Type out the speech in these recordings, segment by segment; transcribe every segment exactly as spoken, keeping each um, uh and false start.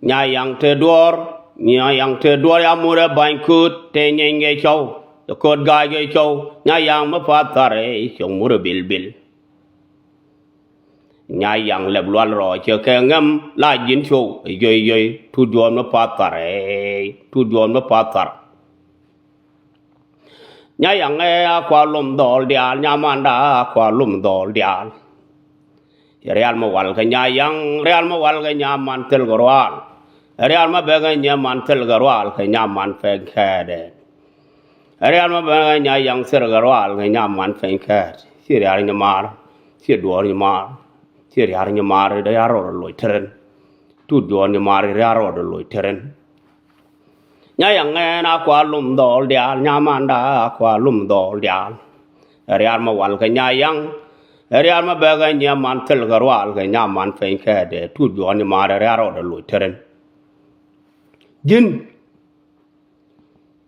Nyayaŋ te duɔ̱ɔ̱r, Nyayaŋ te duɔ̱ɔ̱r ya murɛ ba̱ny kööt te nyɛny gɛ cɔw, te kööt ga̱a̱c gɛ cɔw, Nyayaŋ mi path thar ɛ cɔw murɛ bilbil. Nyayaŋ lɛp lual rɔɔc cɛ kɛ ŋɛm la ji̱n cɔw ɛ yɔy yɔy, tut juɔ̱ɔ̱n mi path thar ɛ, tut juɔ̱ɔ̱n mi path thar. Nyayaŋ ɛ a kua lom dhɔl diaal, nyamanda a kua lom dhɔl diaal. Rial mi wal kɛ Nyayaŋ, rial mi wal kɛ nyaman thil kɛ rual. Rial mi bɛ kɛ nyaman thil kɛ rual kɛ nyaman pɛn kɛɛdɛ. Rial mi bɛ kɛ Nyayaŋ thil kɛ rual kɛ nyaman pɛn kɛɛd. Ci rial nyimar, ci duɔɔr nyimar, ci rial nyimar, rial rɔɔd loc teren. Tut juɔɔr nyimar, rial rɔɔd loc teren. Nyayaŋ ɛn a kua lum dhɔl diaal, nyamanda a kua lum dhɔl diaal. Ɛ rial ma wal kɛ Nyayaŋ, ɛ rial ma bɛ kɛ nyaman thil kɛ rual kɛ nyaman pɛny kɛɛdɛ, tut juɔɔr nyimar, ɛ rial rɔɔdɛ loc teren. Ji̱n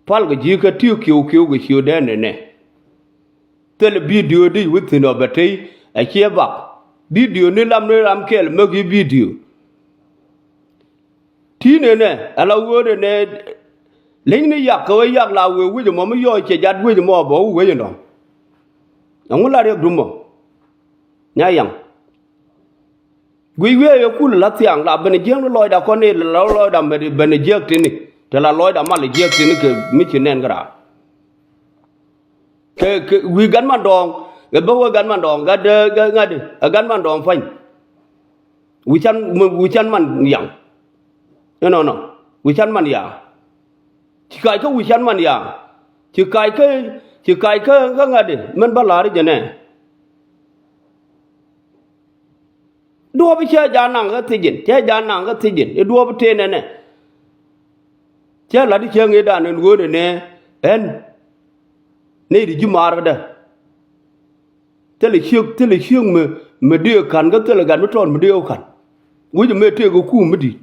pal kɛ ji̱ kä ti̱w kiw kiw kɛ ciötdɛ nɛnɛ. Thil bidio di wi̱thi̱n ɔ bɛ tey ɛ ciɛ bak. Bidio ni lam ni ram kɛl mäk i̱ bidio. Ti̱i̱ nɛnɛ ala ɣöö nɛnɛ leny ni yak kɛ ɣöö yak la wee wec ɛmɔ mi yɔɔc cɛ jat wec ɛmɔ bɛ wä wec ɛnɔ. Ɛŋu la riɛk dumɔ? Nyayaŋ. Guic wiee yɛ kul la thiaŋ la ben jiäk ni lɔcda kɔn ni la lɔcda mɛ ben jiäk tini. Te la lɔcda mal jiäk tini kɛ mi ci nɛn kɛ raar. Kɛ, kɛ wi̱i̱ gat man dɔɔŋ, kɛ bä wä gat man dɔɔŋ, gat, gat, gat, gat man dɔɔŋ pany. Wi̱i̱ can, wi̱i̱ can man yaŋ. Inɔnɔ, wi̱i̱ can man yaŋ. Ci kac kä wi̱i̱ can man yaŋ. Ci kac kä, ci kac kä, kä ŋa̱t di, mɛn bä la̱r i̱ jɛ nɛ. Duɔ̱ɔ̱p cɛ ja̱ naŋ kä thiec in, cɛ ja̱ naŋ kä thiec in, i̱ duɔ̱ɔ̱p tëë nɛnɛ. Cɛ la̱t i̱ cɛ ŋëëdan in ɣöö nɛnɛ ɛn. Nɛy ti ji̱ maarkädä. Thilɛ ciek, thilɛ ciek mi, mi dee ka̱n, kä thilɛ gat mi tɔt mi dee ka̱n. Wec mëë tëëk ɛ kuum mi di̱i̱t.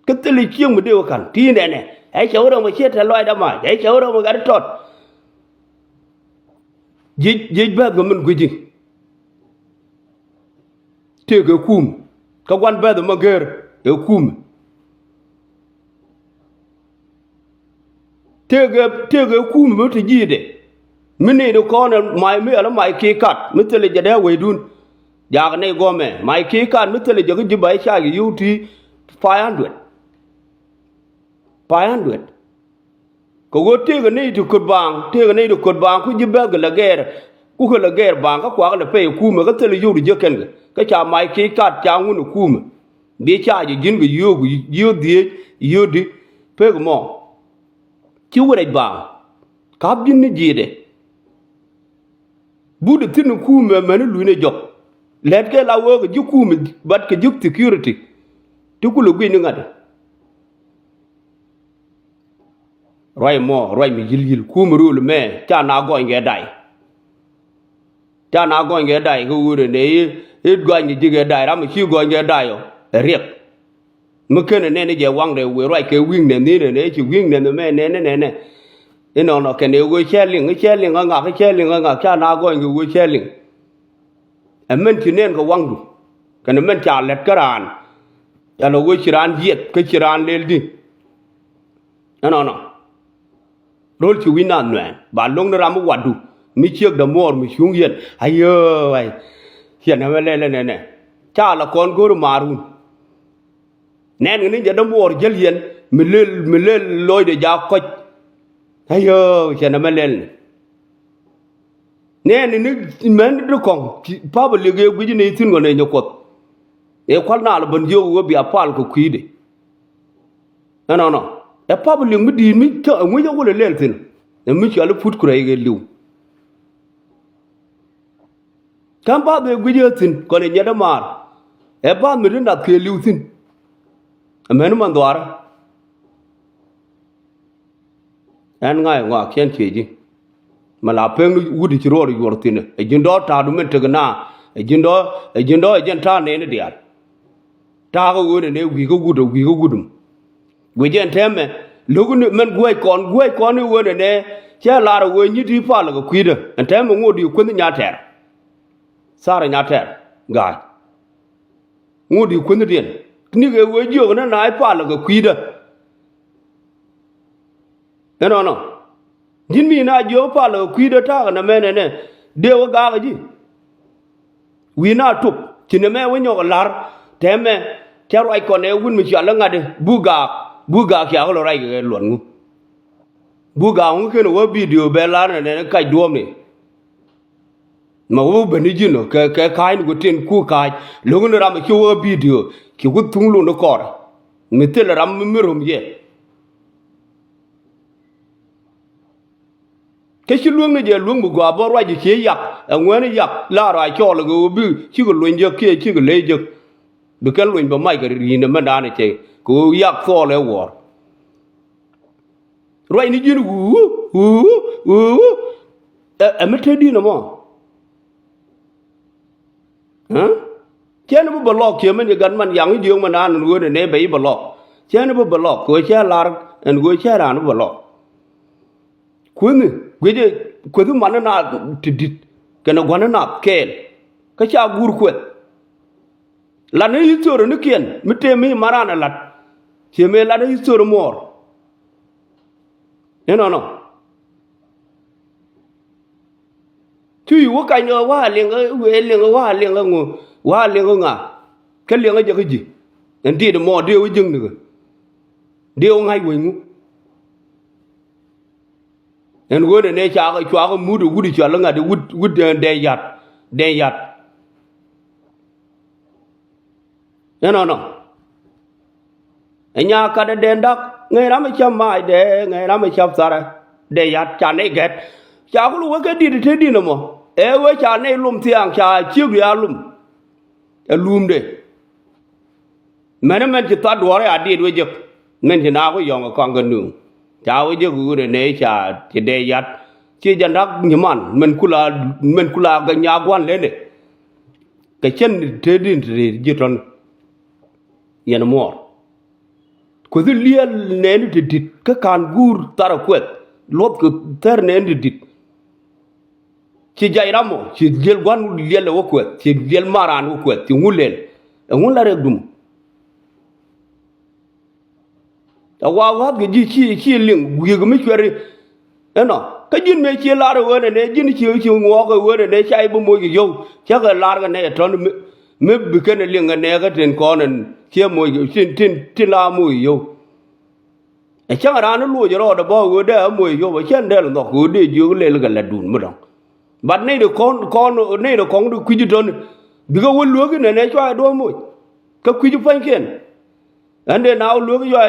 Kä thilɛ ciek mi dee ka̱n. Ti nɛnɛ. Ɛ cɛ wä rɛm ɛ ciet tɛ lɔcdä mac. Ɛ cɛ wä rɛm ɛ gat tɔt. Jiec, jiec bɛ̈th kɛ min gui̱ci. Tëëk ɛ kuum. Kä gua̱n bɛ̈th ɛ ma gɛr ɛ kuum. Tëëkɛ, tëëkɛ kuum mi te ji̱i̱dɛ. Mi nɛy ti kɔn ɛ mac mi ala mac ki̱i̱ kat mi thilɛ jɛ dee wecdun. Jaak nɛy gɔmɛ mac ki̱i̱ kat mi thilɛ jɛ kä ji̱ ba i̱ ca jɛ yio̱w ti five hundred. Five hundred. Kɛ ɣöö tëëkɛ nɛy ti köt baaŋ, tëëkɛ nɛy ti köt baaŋ ku ji̱ bɛ̈th kɛ lɛ gɛɛr. Ku kɛ lɛ gɛɛr baaŋ kä kuak lɛ pɛy ɛ kuumɛ kä thilɛ yio̱w ti jiäk kɛn kɛ. Kä ca mac ki̱i̱ kat ca ŋun ɛ kuumɛ. Bi ca jɛ ji̱n kɛ yio̱o̱k, yio̱o̱k dhieec, yio̱o̱k di, pek mɔ. Ci wä rɛc baaŋ. Ka̱p ji̱n ni ji̱i̱dɛ. But ɛ thi̱n ɛ kuumɛ mɛn i̱ luny ɛ jɔk. Lɛt kɛ la wee kɛ ji̱ kuumɛ, but kɛ ji̱ security. Ti kulɛ guic ni ŋa̱t. Ruac mɔ, ruac mi yi̱l yi̱l, kuumɛ rööl mɛ, ca na gɔny kɛ day. Ca na gɔny kɛ day, kä ɣöö rɛ nɛ i̱, i̱ gɔny kɛ ji̱ kɛ day, ram mi ci gɔny kɛ day ɔ, ɛ riɛk. Mi kenɛ nɛn i̱ jɛ waŋdɛ wëë ruac kɛ wi̱i̱ nɛn ni nɛn i̱ ci wi̱i̱ nɛn mɛ nɛn nɛn nɛ. Inɔnɔ kɛn i̱ ɣöö cɛ liŋ, i̱ cɛ liŋ kä ŋak, i̱ cɛ liŋ kä ŋak, ca na gɔny kɛ ɣöö cɛ liŋ. Ɛ mɛn ci nɛn kɛ waŋdu. Kɛn ɛ mɛn ca lɛt kä raan. Ɛn ɛ ɣöö ci raan jiɛth, kä ci raan lel di. Ɛnɔnɔ. Ro̱l ci wi̱c naath nuɛɛn ba lo̱ŋ ni ram mi watdu mi ciek dämuɔɔr mi cuŋ yɛn. Ayöö ay. Ciɛ nɛmɛ lɛl ɛnɛnɛ. Ca la kɔn go̱o̱r maarun. Nɛn kɛ ni jɛ dämuɔɔr jäl yɛn mi lël, mi lël lɔcdɛ jaak kɔc. Ayöö ciɛ nɛmɛ lɛl ni. Nɛn ni mɛn di kɔŋ public ëë guic ni thi̱n kɔn ëë nyɛ kuɔth. Ëë kua̱l naal ben jiök wee bia pal kɛ kui̱dɛ. Ɛnɔnɔ ɛ public mi di̱i̱t mi kä ɛ ŋui̱c ɛ wulɛ lɛl thi̱n. Ɛ mi cɔal i̱ put kurɛy kɛ li̱w. Kä bath ëë guic ëë thi̱n kɔn ɛ nyɛt ɛ maar. Ɛ bath mi ti nath kɛ li̱w thi̱n. Ɛ mɛn man dhuaarä. Ɛn ŋa̱c ŋɔak cɛn ciɛ ji̱. Mɛ la pek ni wut i̱ ci ruɔɔr i̱ yuɔr thi̱n ɛ ji̱n dɔ̱ ta̱a̱du mɛn tek na. Ɛ ji̱n dɔ̱, ɛ ji̱n dɔ̱ ɛ jɛn ta̱a̱ nɛɛni diaal. Ta̱a̱ kä ɣöö nɛnɛ wi̱i̱ kä wut ɛ wi̱i̱ kä wut ɛm. Guic ɛn tɛmɛ lo̱k ni mɛn guäc kɔn, guäc kɔn i̱ ɣöö nɛnɛ. Cɛ lar ɛ ɣöö nyi̱t i̱ pal kɛ kui̱dä ɛn tɛmɛ ŋot i̱ kueth i̱ nya tɛr. Thar i̱ nya tɛr ga̱a̱c. Ŋot i̱ kuenhdiɛn Nikɛ wee jiök ni na i̱ palä kɛ kui̱dä. Ɛnɔnɔ. Ji̱n mi na jiök palä kɛ kui̱dä ta̱a̱ kɛ nɛmɛ nɛnɛ dee wä gaak ɛ ji̱. Wi̱i̱ na tup ci nɛmɛ wä nyɔk ɛ la̱r tɛmɛ. Cä ruac kɔn ɛ wut mi cɔal ɛ ŋa̱t ɛ buk gaak. Buk gaak ciakɛ lɔ ruac kɛ luɔt ŋu. Buk gaak ŋu ken ɛ wä bidio bɛ la̱r nɛnɛ kac duɔ̱ɔ̱pni. Ma wä ben ni ji̱n ɔ kɛ kɛ ka̱a̱cni ku tin ku ka̱a̱c lo̱k ni ram ci wä bidio ci ku thuŋ lun ni kɔr. Mi thil ram mi rom yɛ. Kä ci lueŋni jɛ lueŋ mi gɔaa bä ruac ci yak ɛ ŋuɛ̈ni yak la ruac cɔɔl kɛ ɣöö bi cikɛ luny jek kiɛ cikɛ ley jek. Bi kɛn luny bä mac kɛ ri̱i̱n ɛmɛndan ɛ cɛ kɛ ɣöö yak thɔɔl ɛ wuɔ̱ɔ̱r. Ruac ni ji̱n wuuwu wuuwu wuuwu. Ɛ ɛ mi te di̱n ɛmɔ. Cɛn bi bɛ lɔk kiɛ mɛn ci gat man yaŋ i̱ jiöök mɛn an ɛn ɣöö nɛ nɛ bɛ i̱ bɛ lɔk. Cɛn bi bɛ lɔk kɛ ɣöö cɛ lar ɛn ɣöö cɛ raan bi bɛ lɔk. Kuethni guic ɛ kueth i̱ man i̱ naath ti di̱t kɛnɛ gua̱n i̱ naath kɛɛl. Kä ca guur kueth. Lat ni history nikiɛn mi tëë mi man raan ɛ lat. Ciɛ mëë lat ni history muɔɔr. Inɔnɔ. Cu yi wä kany ɛ wa liŋ ɛ wee liŋ ɛ wa liŋ ɛ ŋu wa liŋ ɛ ŋa. Kä liŋ ɛ jɛ kä ji̱ ɛn diet ɛmɔ dee wä jiäkni kɛ. Dee wä ŋa̱c wec ŋu. Ɛn ɣöö nɛ nɛ cakɛ cuakɛ mut ɛ wut ɛ cɔal ɛ ŋa̱t ɛ wut wut dɛn yat. Dɛn yat. Inɔnɔ. Ɛ nyaa kat ɛ dɛn dak ŋäc ram ɛ cäp maacdɛ ŋäc ram ɛ cäp tharɛ. Dɛ yat ca nɛy gɛt ca kul wek kɛ di̱t ɛ te di̱n ɛmɔ. Ɛ wee ca nɛy lom thiaŋ ca ciek riaal lom. Ɛ luumdɛ. Mɛn mɛn ci thar duɔ̱ɔ̱r ya diet wee jek. Mɛn ci naak wee yɔ̱ŋ ɛ kɔaŋ kɛ nuŋ ca wee jek wun ɛ nɛy ca ci dee yat. Ci jɛ dak nyiman mɛn kula mɛn kula gɛ nyaa gua̱n lenɛ. Kɛ cɛn te di̱n te ji̱ tɔ̱n. Yɛn muɔɔr. Kueth i̱ liɛl nɛɛni ti di̱t kä ka̱n guur tharɛ kueth. Luɔth kɛ thɛr nɛɛni ti di̱t. Ci jac ram ɔ ci liɛl gua̱n liɛl ɛ wä kueth ci liɛl maran wä kueth ci ŋu lɛl. Ɛŋu la rɛk dum. Ɛ wa wa̱th kɛ ji̱ ci ci liŋ wi̱i̱k mi cuɛri. Ɛnɔ kä ji̱n mëë ci lar ɛ ɣöö nɛnɛ ji̱n ci ci ŋuɔɔk ɛ ɣöö nɛnɛ ca i̱ bi moc kɛ yio̱w. Cä kɛ lar kɛ nɛ ɛ tɔ̱n mi bi kɛn ɛ liŋ kɛ nɛ kä tin kɔn ɛn ciɛ moc tin tin tin la moc kɛ yio̱w. Ɛ cäŋ raan ni loc rɔɔdɛ bä ɣöö dee ɛ moc kɛ yio̱w ɛ cɛn dɛl nhɔk ɣöö dee jiök lɛl kɛ latdun mi dɔ̱ŋ. But nɛy de kɔn kɔn nɛy de kɔn de kui̱c tɔ̱n bikɛ wä lueek inɛnɛ cua ɛ duɔ̱ɔ̱p moc. Kä kui̱c pua̱nykiɛn. Ɛn dee na wä lueek cua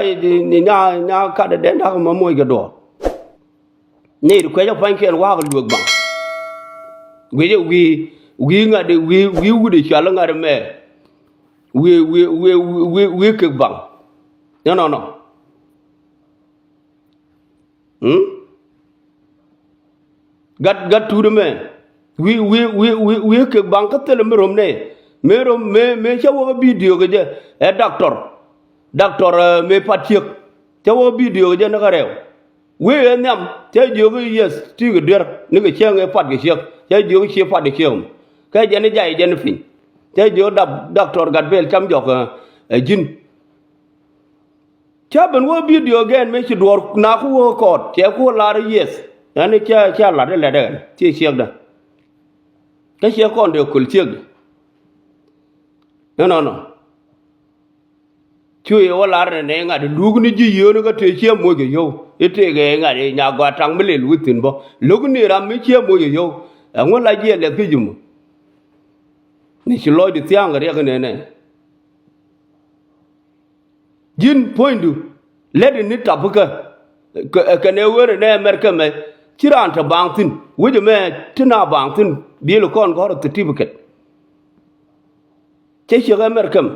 nya nya kat ɛ dɛn da̱k mɛ moc kɛ duɔ̱ɔ̱p. Nɛy ti kuecä pua̱nykiɛn wa̱a̱ kɛ lueek baŋ. Guicɛ wi̱i̱ wi̱i̱ ŋa̱t wi̱i̱ wi̱i̱ wut i̱ cɔal i̱ ŋa̱t ɛmɛ. Wi̱i̱ wi̱i̱ wi̱i̱ wi̱i̱ wi̱i̱ kek baŋ. Nɔnɔnɔ. Gat gat tuut ɛmɛ wi̱i̱ wi̱i̱ wi̱i̱ wi̱i̱ wi̱i̱ kek baŋ kä thilɛ mi rom nɛ. Mëë rom mëë mëë cä wä kä bidio kɛ jɛ ɛ daktor. Daktor mëë pat ciek cä wä kä bidio kɛ jɛ ni kä rɛw. Wee ɛ nhiam cɛ jiök i̱ yes ti kɛ duer ni kɛ cieŋ ɛ pat kɛ ciek cɛ jiök i̱ cie pat kɛ ciek. Kɛ jɛn i̱ jay jɛn i̱ piny cɛ jiök dak daktor gat bel cam jɔk ɛ ji̱n. Cä ben wä bidio gɛn mëë ci duɔɔr nak wä kɔɔt cɛ ku lar i̱ yes. Ɛn i̱ cä cä lat i̱ lɛt ɛ ɣɛn cie ciekdä. Kä ciek kɔn dee köl ciekdä. Ɛnɔnɔ. Cu yɛ wä lar nɛ nɛ ŋa̱t luuk ni ji̱ yio̱o̱ni kä tëë ciɛ moc kɛ yio̱w i̱ tëëkɛ ŋa̱t i̱ nya gɔaa taŋ mi lël wi̱thi̱n bä lo̱k ni ram mi ciɛ moc kɛ yio̱w. Ɛŋu la jiɛ lɛth kä ji̱ mɔ. Ni ci lɔcdi thia̱a̱ŋ kɛ riɛk inɛnɛ. Ji̱n puɔ̱nydu lɛt in ni tap kä kɛnɛ wen inɛ mɛr kɛmɛ. Ci raan te baaŋ thi̱n wec ɛmɛ ti na baaŋ thi̱n biël kɔn gɔ̱r certificate. Cä ciek ɛ mɛr kɛm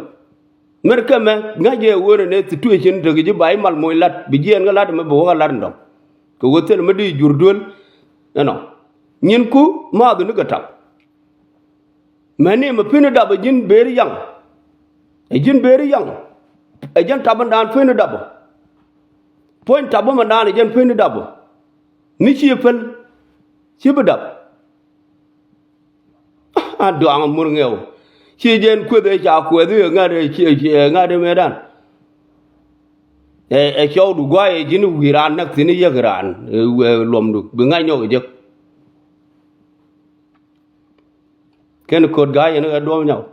mɛr kɛmɛ ŋa̱c jɛ wen inɛ situation tekɛ ji̱ ba i̱ mal moc lat bi jiɛɛn kä lat ɛmɛ bi wä kä lat in dɔ̱ŋ. Kɛ wä thil mi di jur duel ɛnɔ nyin ku maath in ni kɛ tap. Mɛni mɛ pini dap ɛ ji̱n beri yaŋ. Ɛ ji̱n beri yaŋ. Ɛ jɛn tap ɛn daan pini dap ɔ. Puɔ̱ny tap ɛmɛ daan ɛ jɛn pini dap ɔ. Ni ci päl ci bi dap. A duaŋ mur ŋɛw. Ci jɛn kueth ëë ca kueth i̱ ŋa̱t ëë ci ëë ŋa̱t ëë mëëdan. Ɛ ɛ cɔwdu gua̱a̱c ɛ ji̱n wi̱i̱ raan näk thi̱n i̱ yäk raan ɛ luɔmdu bi ŋa̱c nyɔk ɛ jek. Kɛn ko̱t ga̱a̱c ɛn ɣä duɔ̱ɔ̱m nyɔk.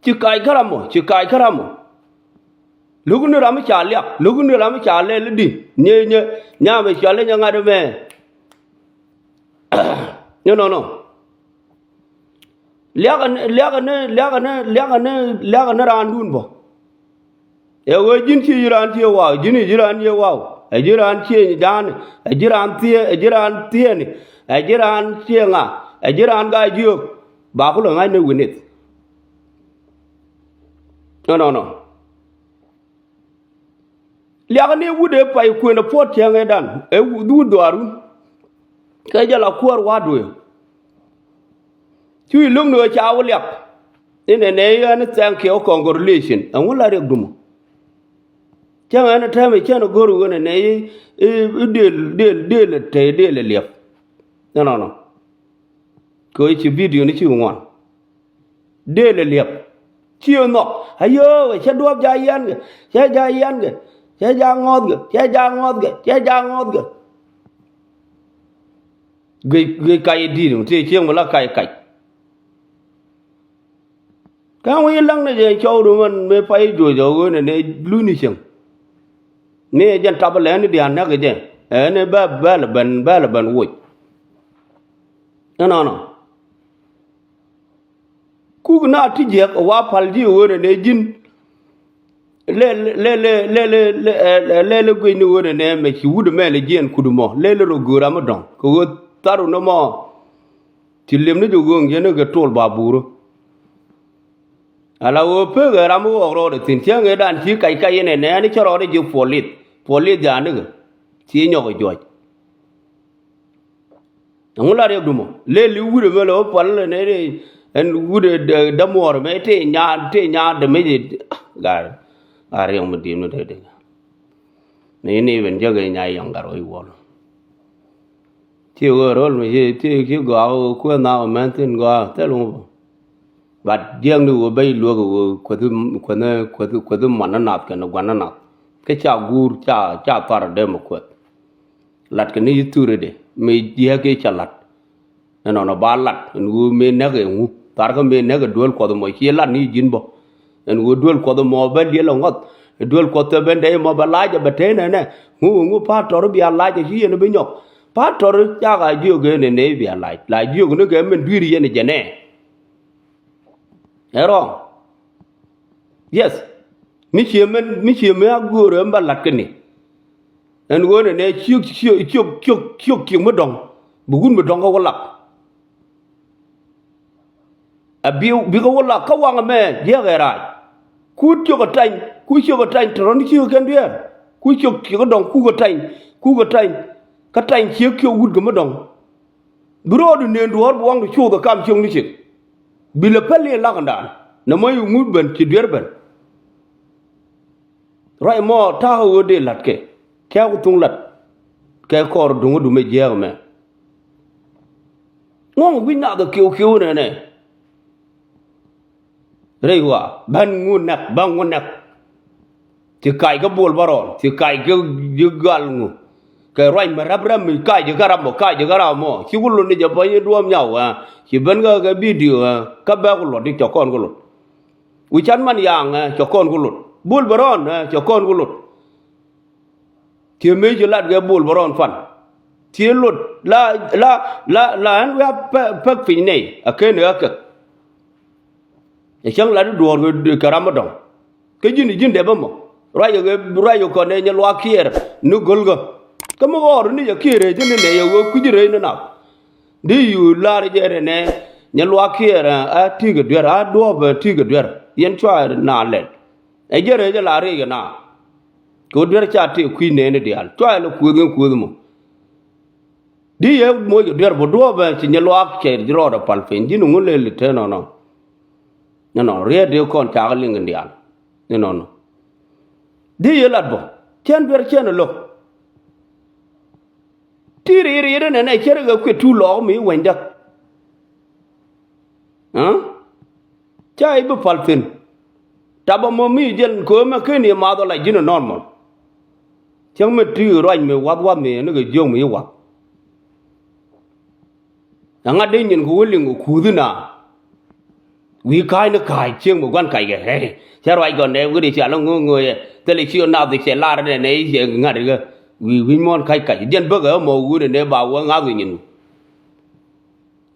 Ci kac kä ram mɔ, ci kac kä ram mɔ. Lo̱k ni ram mi ca liak, lo̱k ni ram mi ca lɛl i̱di nyɛ nyɛ nyam ɛ cɔal i̱ nyɛ ŋa̱t ɛmɛ. Nɔ nɔ nɔ. Liakɛ ni liakɛ ni liakɛ ni liakɛ ni liakɛ ni raandun bä. Ɛ ɣöö ji̱n ci ji̱ raan cië waw, ji̱n i̱ ji̱ raan cië waw, ɛ ji̱ raan cië nyi ja̱a̱ni, ɛ ji̱ raan thiee, ɛ ji̱ raan thiee ni, ɛ ji̱ raan cië ŋa, ɛ ji̱ raan ga̱a̱c jiök. Ba kulɛ ŋa̱c ni wi̱nith. Nɔ nɔ nɔ. Liakɛ ni wut ëë pay kuën ɛ puɔ̱t cäŋ ëëdan ɛ wut dhuaarun. Kɛ jɛ la kuäär wa̱a̱ duëë. Cu i̱ lo̱ŋ ni ɣä ca wä liak. Inɛ nɛ i̱ ɛn thank you, congratulation. Ɛŋu la riɛk dumɔ? Cäŋ ɛn tɛmɛ cɛn ɛ go̱r ɣöö nɛ nɛ i̱ i̱ del del del ɛ tɛy del ɛ liɛp. Nɔnɔnɔ. Kɛ ɣöö ci video ni ci ŋuan. Dëël ɛ liɛp. Ci ɛ nhɔk. Ayöö, cɛ duɔ̱ɔ̱p ja̱ yian kɛ, cɛ ja̱ yian kɛ, cɛ ja̱ ŋɔ̱ɔ̱th kɛ, cɛ ja̱ ŋɔ̱ɔ̱th kɛ, cɛ ja̱ ŋɔ̱ɔ̱th kɛ. Guic guic kac ɛ di̱i̱t mi tëë cieŋ mi la kac kac. Kä wi̱i̱ laŋ ni jɛ cɔwdu mɛn mëë pay juɔc ɛ ɣöö nɛ nɛ luni cieŋ. Mëë jɛn tap ɛ lɛni dia̱a̱n näk jɛ ɛn ɛ bɛ bɛl ɛ ben bɛl ɛ ben woc. Ɛnɔnɔ. Kuk na ti jiäk ɛ wa pal ji̱ ɣöö nɛ nɛ ji̱n. Lɛ lɛ lɛ lɛ lɛ lɛ lɛ lɛ guic ni ɣöö nɛ nɛ mɛ ci wut ɛmɛ lɛ jiɛn kut ɛmɔ lɛ lɛ rɔ göör ram mi dɔ̱ŋ kɛ ɣöö tharu ni mɔ. Ci li̱em ni jɛ ɣööŋ jɛn ni kɛ tol ba buurä. Ala ɣöö pek ɛ ram mi ɣɔɔk rɔɔdɛ thi̱n cäŋ ëëdan ci kac kac inɛ nɛɛni cä rɔɔdɛ ji̱ puɔlith puɔlith ja̱a̱nikɛ. Ci nyɔk ɛ juɔc. Ɛŋu la riɛk dumɔ lëë li̱w wut ɛmɛ lɛ wä pal ɛn ɛn wut ɛ dämuɔɔr ɛmɛ tëë nyaa tëë nyaa dämec ɛ. Gar a riɛk mi di̱i̱m ni te di̱ŋ. Ni ni ben jäk ɛ nya yɔŋ gar wä iwɔl. Ci ɣöö ro̱l mi ci ci ci gɔaa ɣöö kuëë nhaak ɛ mɛn thi̱n gɔaa thil ŋu bä. But jiɛɛŋni ɣöö ben iluäk ɣöö kuäthi kuäthi kuäthi kuäthi muan ni nath kɛn gua̱n ni nath. Kä ca guur ca ca thar ɛ dee mi kuäth. Latkɛ ni i̱ thurɛ dee mëë jiääk i̱ ca la̱t. Ɛnɔnɔ ba la̱t ɛn ɣöö mëë näk ɛ ŋu tharkɛ mëë näk ɛ duel kuɔth ɛmɔ ciɛ la̱t ni ji̱n bä. Ɛn ɣöö duel kuɔth ɛmɔ bä liɛl ɛ ŋɔth ɛ duel kuɔth ɛ ben dee ɛmɔ bɛ lac ɛ bɛ tee nɛnɛ. Ŋu ɛ ŋu pa̱a̱t tɔr bia lac ɛ ci yɛn bi nyɔk. Pa̱a̱t tɔr cak a jiök ɛ nɛnɛ bia lac la jiök ni kɛ min dui̱r yɛn ɛ jɛnɛ. Ɛ wrong. Yes. Mi cie mɛ mi cie mɛ a göörä ɛn ba la̱t kä ni. Ɛn ɣöö nɛ nɛ ciök ciök ciök ciök ciök mi dɔ̱ŋ. Bi wut mi dɔ̱ŋ kä wä lak. A bi bikɛ wä lak kä waŋ ɛmɛ jiäk ɛ rac. Ku ciök ɛ tany ku ciök ɛ tany te rɔ̱n ciök ɛ kɛn dueer. Ku ciök ciök ɛ dɔ̱ŋ kukɛ tany kukɛ tany. Kä tany ciek ciök wut kɛ mi dɔ̱ŋ. Bi rɔɔdu neen duɔ̱ɔ̱r bi waŋdu cuuth ɛ kam cio̱ŋ ni cik. Bi lɛ päl ni ɛ lak ɛndan nɛ mɔ i̱ ŋuth ben ci duer ben. Ruac mɔ ta̱a̱ ɣöö dee la̱t kɛ kɛ̈ɛ̈ku thuŋ la̱t. Kɛ kɔɔr duŋädu mɛ jiääk ɛmɛ. Ŋɔ̱ŋ wi̱c nath ɛ kiw kiw nɛnɛ. Rɛy ɣɔaa bän ŋu nɛk bän ŋu nɛk. Ci kac kä bol bä rɔɔn ci kac kä ji̱ gal ŋu. Kɛ ruac mi rap rap mi kac ji̱ kä rap mɔ kac ji̱ kä rap mɔ ci ku lot ni jɛ bäny i̱ duɔ̱ɔ̱m nyaw ɛ ci ben kä kɛ bidio ɛ kä bɛ ku luɔt i̱ cɛ kɔn ku lot. Wi̱c can man yaŋ ɛ cɛ kɔn ku lot bol bä rɔɔn ɛ cɛ kɔn ku lot. Tiee mëë ci lat kɛ bol bä rɔɔn pan. Tiee lot la la la la ɛn wiaa pek piny nɛy a ken ɛ ɣä kek. Ɛ cäŋ lat i̱ duɔ̱ɔ̱r kɛ ram mi dɔ̱ŋ. Kä ji̱n ji̱n dɛp ɛmɔ ruacɛ kɛ ruacɛ kɔn ɛ nyɛ luaak kiɛɛr ni go̱lkä. Kä mi ɣɔɔr ni jɛ kiɛɛr rɛy ji̱n ni nɛy ɛ ɣöö kui̱ci rɛy ni nath. Di yuu lar jɛ rɛ nɛ nyɛ luaak kiɛɛr a ti̱i̱ kɛ duer a duɔ̱ɔ̱p a ti̱i̱ kɛ duer yɛn cua na lɛl. Ɛ jɛ rɛy jɛ la riɛc kɛ na. Kɛ ɣöö duer ca tëë kui̱ nɛɛni diaal cua lɛ kuëth in kuëth mɔ. Di yɛ moc kɛ duer bä duɔ̱ɔ̱p ɛ ci nyɛ luaak cɛ rɔɔdɛ pal piny ji̱n ŋu lël te nɔnɔ. Nɔnɔ riet di kɔn cakɛ liŋ in diaal. Ni nɔnɔ di yɛ lat bä cɛn duer cɛn ɛ lo̱k. Ti ri̱i̱t ri̱i̱t inɛnɛ cärɛ kɛ kui̱ tu lɔɔk mi wänyda. Aa? Ca i̱ bi pal thi̱n. Tap ɛmɔ mi jɛn köö mɛ ken i̱ math ɔ la ji̱n ɛ normal. Cäŋ mi ti ruac mi wath wath mi ni kɛ jiök mi i̱ wath. Ɛŋa dee nyin kɛ wä liŋ kɛ kuuth ina. Wi̱i̱ ka̱a̱cni ka̱a̱c cieŋ mi gua̱n kackɛ. Cä ruac gɔn nɛ wi̱r i̱ cia lä ŋo̱o̱ŋ ŋo̱o̱yɛ thilɛ ci ɣä nath i̱ cɛ lar nɛ nɛ i̱ cɛ ŋa̱t ikä. Wi̱i̱ wi̱c muɔ̱ɔ̱n ka̱c kac jɛn bäkɛ ɣä mɔ wi̱r nɛ ba wä ŋa̱th wi̱i̱ nyin wi̱r.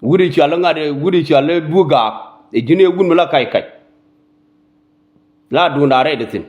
Wi̱r i̱ cia lä ŋa̱t wi̱r i̱ cia lä buë gaak. I̱ ji̱n i̱ wun mi la kac kac. La duunda rɛy di thi̱n.